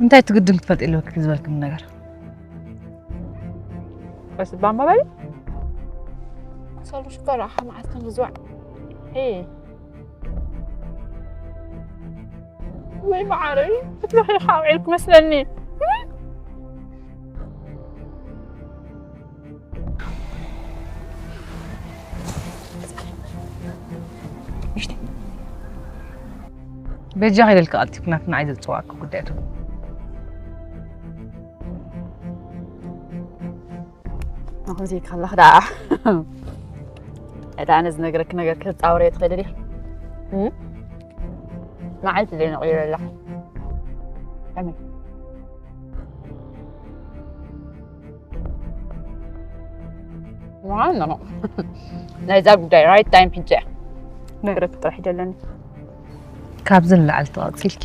እንታይ ትግድን ክትፈልጥ የለወኪ ዝበልክኒ ነገር። በስ ባማ በል ሰሉ ሽኮር ኣኻ መዓልቲ ንዝዋዕ ሄ ወይ መዓረይ ክትበኺ ኢኻ ውዒልክ መስለኒ። በጃ ከይደልካ ቀልጢፍና ናዓይ ዘፅዋዕኩ ጉዳይ ዶ ኣኹን ዘይካላኽ ደኣ እታ ኣነ ዝነግረክ ነገር ክትፃወረ ትኽእል ዲኻ? መዓልቲ ዘይነቕይረላ ከመይ ዋና ናይዛ ጉዳይ ራይት ታይም ሕጂ እያ ነግረክ ጥራሕ ይደለኒ። ካብዚ ንላዕሊ ተቐፂልኪ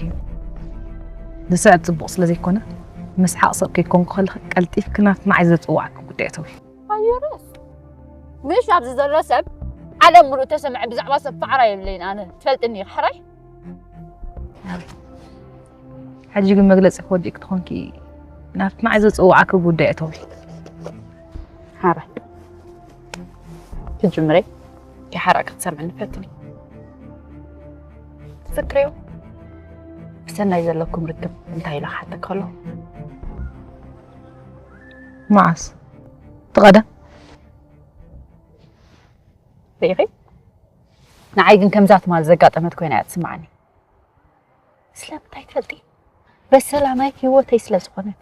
ንስዕብ ፅቡቕ ስለ ዘይኮነ ምስሓቕ ሰብ ከይኮንኩ ከለኺ ቀልጢፍኪ ናብቲ ንዓይ ዘፅዋዕኪ ጉዳይ እተዊ። ኣየረስ ምሽ ኣብዚ ዘሎ ሰብ ዓለም ሙሉእ ተሰምዐ ብዛዕባ ሰብ ፋዕራ የብለይን ኣነ ትፈልጥኒ ኢኺ ሕራይ ሕጂ ግን መግለፂ ክወዲእ ክትኾንኪ ናብቲ ንዓይ ዘፅዋዕኪ ጉዳይ እተዊ። ሓራ ትጅምረይ የሓራ ክትሰምዕኒ ፈትኒ ትዝክርዮ ብሰናይ ዘለኩም ርክብ እንታይ ኢሉ ክሓተክ ከሎ መዓስ ትቐደም ርኢኺ ንዓይ ግን ከምዛ ትማል ዘጋጠመት ኮይና እያ ትስምዓኒ ስለምንታይ ትፈልጢ በሰላማይ ህይወተይ ስለ ዝኾነት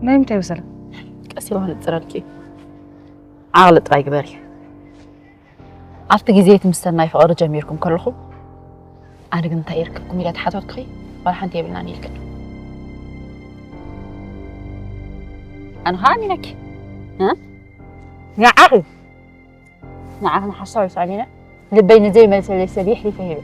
ናይ ምንታይ በሰላም ቀስ ኢለ ክነፅረልኪ ዓቕሊ ጥራይ ግበሪ ኣብቲ ግዜ እቲ ምስተናይ ፍቕሪ ጀሚርኩም ከለኹም ኣነ ግን እንታይ ይርከብኩም ኢለ ተሓተትኩኺ ዋላ ሓንቲ የብልናን ኢልክን ኣነ ከዓ ኣሚነኪ ንዓኺ ንዓኺ ንሓሳብ ይስኣሊነ ልበይ ንዘይመልሰለይ ሰብ የሕሊፈ ሂበ